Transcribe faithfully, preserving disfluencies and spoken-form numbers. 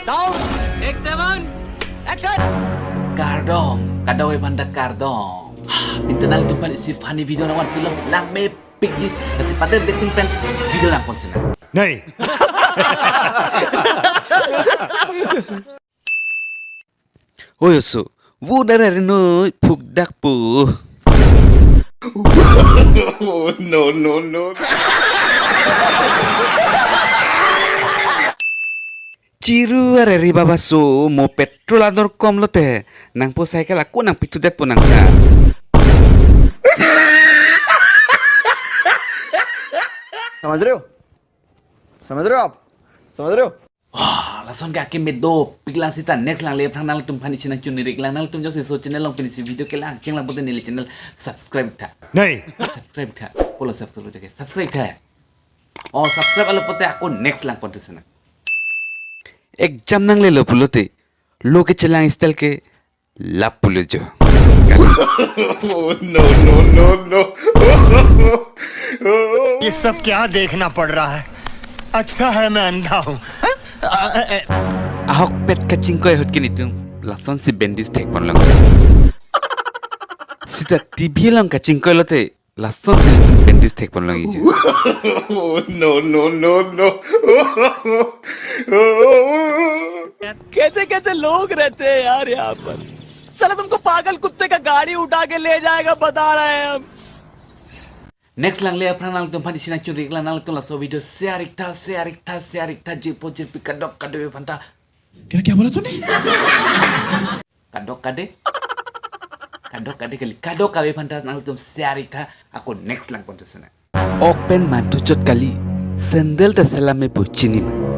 Sound, take seven, action. Kardom, kadokave aphanta kardom. Pini ta nanglitum aphan isi funny video nangvanpilo, langmepikji. Lasi pader dek pin pen video langpon sinang. Nahi. Oi oso, vo dara reno phukdak po. Oh, no, no, no. Chiru areri babaso, mo petrol ador kom lote, nangpo cycle ako nangpithudet po nangta. समझ रहे हो? समझ रहे हो आप? समझ रहे हो? Wah, lason ke akeme dopik lang seta next langle aphrang nanglitum aphan isi nangchunri iklang, nanglitum jongsi laso channel along pini isi video kelang chenglang pote neli channel subscribe tha. Nahi. Subscribe tha. Pulo subscribe tha. Subscribe tha. Oh, subscribe alo pote ako next langpon thu sinang. Exam nanglelo pulote, lo kechelang style ke lap pulo jo. Oh, no, no, no, no. ये सब क्या देखना पड़ रहा है? अच्छा है मैं अंधा हूँ। Ahokpet kachingkoi ahut ke nelitum lasonsi bandage thekpon long. Seta T V along kachingkoi lote lasonsi nelitum bandage thekpon longji. Oh, no, no, no, no. कैसे कैसे लोग रहते हैं यार यहाँ पर। साला तुमको पागल कुत्ते का गाड़ी उठा के ले जाएगा, बता रहे हैं हम। Next langle aphrang nanglitum aphan isi nangchunri iklang, nanglitum laso video share iktha, share iktha, share iktha, jirpo jirpi kadokave aphanta. क्या, क्या बोला तूने? Kadokave. Kadokave kali, kadokave aphanta nanglitum share iktha, ako next langpon thu sinang. Ok pen manthu chot kali, sandal ta selam me bo chinima.